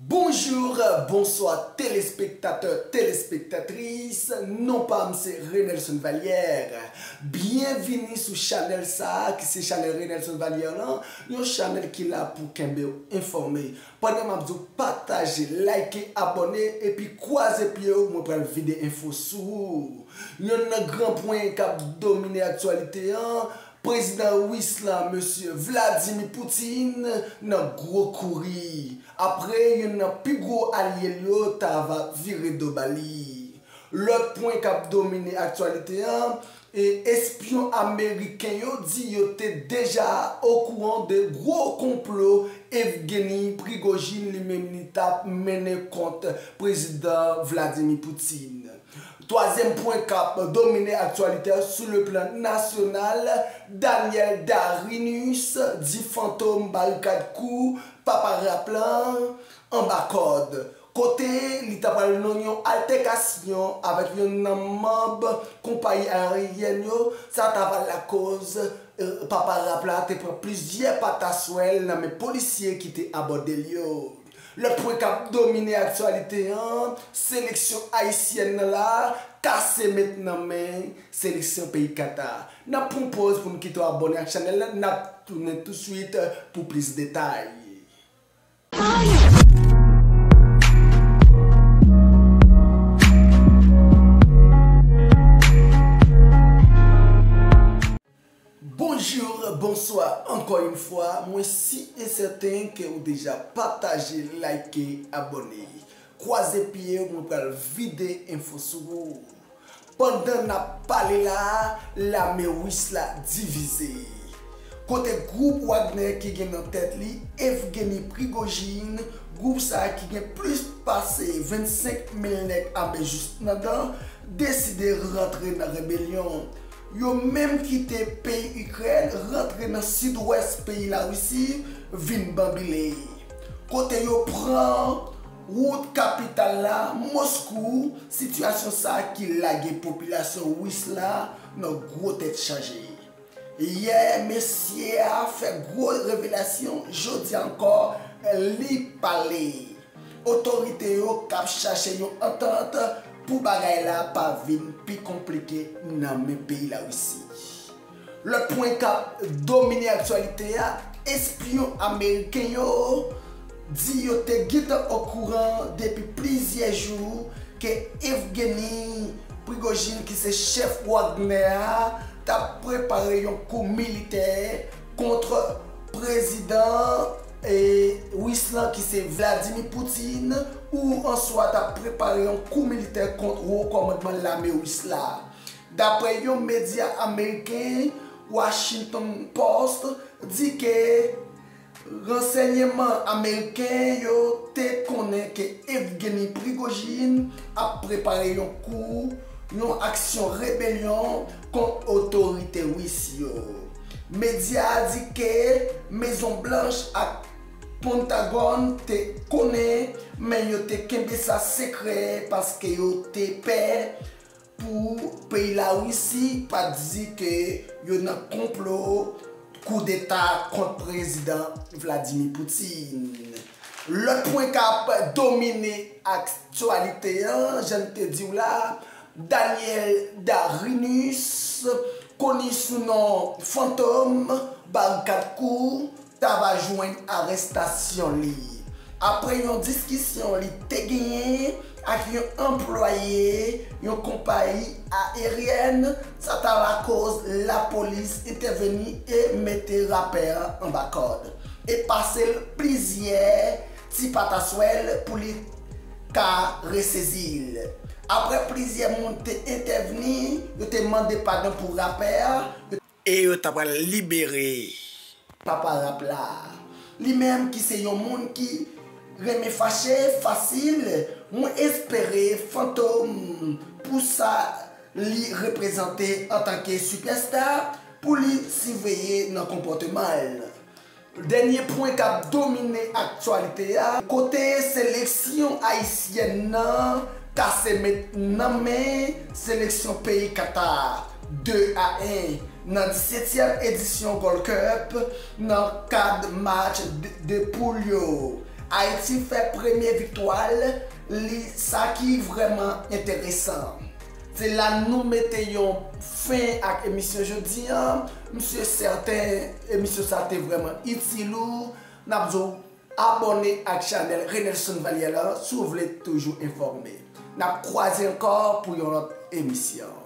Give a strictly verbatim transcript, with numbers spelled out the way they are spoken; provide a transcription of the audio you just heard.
Bonjou, bonswa, telespektatè, telespektatris. Non pa m se Renelson Valière. Byenvini sou chanèl sa a, ki se chanèl Renelson Valière lan, yon chanèl ki la pou kenbe w enfòme. Pandan m ap di w pataje, like, abòne, epi kwaze pye w, mwen pral vide enfo sou ou. Yonn nan gran pwen k ap domine aktyalite an, Prezidan Ris la, Mesye Vladimir Putin, nan gwo kouri. Apre yonn nan pi gwo alye l yo ta va vire do ba li. Lòt pwen k ap domine aktyalite an, e espyon ameriken yo di yo te deja okouran de gwo konplo Evgeny Prigozhin li menm li t ap mennen kont Prezidan Vladimir Putin. Twazyèm pwen k ap domine aktyalite a sou le plan nasyonal, Daniel Darinus, di Fantom Barikad Kou, Papa Rap la, anba kòd. Kote li ta pral nan yon altèkasyon avèk yonn nan manm konpayi ayeryèn yo, sa ta pral lakoz, eh, Papa Rap la te pran plizyè pataswèl nan men polisye ki te abòde l yo. Lòt pwen k ap domine aktyalite an, seleksyon ayisyèn nan la kase met nan men seleksyon peyi Kata. N ap pran pòz pou n kite w abòne ak chanèl la, n ap tounen touswit pou plis detay. Bonjou, bonswa, ankò yon fwa, mwen si e sèten ke ou deja pataje, like, abòne. Kwaze pye w, mwen pral vide enfo sou ou. Pandan n ap pale la a, lame ris la divize. Kote gwoup Wagner ki gen nan tèt li Evgeny Prigozhin, gwoup sa a ki gen plis pase vennsenk mil nèg ame jis nan dan, deside rantre nan rebelyon. Yo menm kite peyi Ikrèn, rantre nan sidwès peyi Larisi, vin banbile. Kote yo pran wout kapital la, Moskou, sitiyasyon sa a ki lage popilasyon ris la nan gwo tèt chaje. Yè, mesye a fè gwo revelasyon, jodi a ankò, li pale. Otorite yo k ap chache yon antant pou bagay la pa vin pi konplike nan men peyi Larisi. Lòt pwen k ap domine aktyalite a, espyon ameriken yo di yo te gentan okouran depi plizyè jou ke Evgeny Prigozhin, ki se chèf Wagner a, t ap prepare yon kou militè kont prezidan, e, ris lan, ki se Vladimir Putin, ou answa t ap prepare yon kou militè kont wo kòmandman lame ris la. Daprè yon medya ameriken, Washington Post, di ke ransèyman ameriken yo te konnen ke Evgeny Prigozhin ap prepare yon kou, yon aksyon rebelyon kont otorite ris yo. Medya a di ke Mezon Blanch ak Pentagòn te konnen, men yo te kenbe sa sekrè paske yo te pè pou peyi Larisi pa di ke yo nan konplo koudeta kont prezidan Vladimir Putin. Lòt pwen k ap domine aktyalite an, jan n te di w la, Daniel Darinus, koni sou non Fantom, Barikad Kou, ta va jwenn arèstasyon li. Apre yon diskisyon li te genyen ak yon anplwaye yon konpayi ayeryèn, sa ta lakoz lapolis entèveni e mete rapè a anba kòd e pase l plizyè ti pataswèl pou li ka resezi l. Apre plizyè moun te entèvni, yo te mande padon pou rapè a, e yo ta pral libere Papa Rap la. Li menm ki se yon moun ki renmen fache fasil, mwen espere Fantom pou sa li reprezante antanke sipèsta pou li siveye nan konpòteman l. Dènye pwen k ap domine aktyalite a, kote seleksyon ayisyèn nan kase met nan men seleksyon peyi Kata, de a en, nan disetyèm edisyon Gold Cup, nan kad match de, de poul yo. Ayiti fè premye viktwa l, li sa ki vrèman enteresan. Se la nou mete yon fen ak emisyon jodi an. M si sèten emisyon sa te vrèman itil ou. N ap di w abòne ak chanèl Renelson Valière la si w vle toujou enfòme. N ap kwaze ankò pou yon lòt emisyon.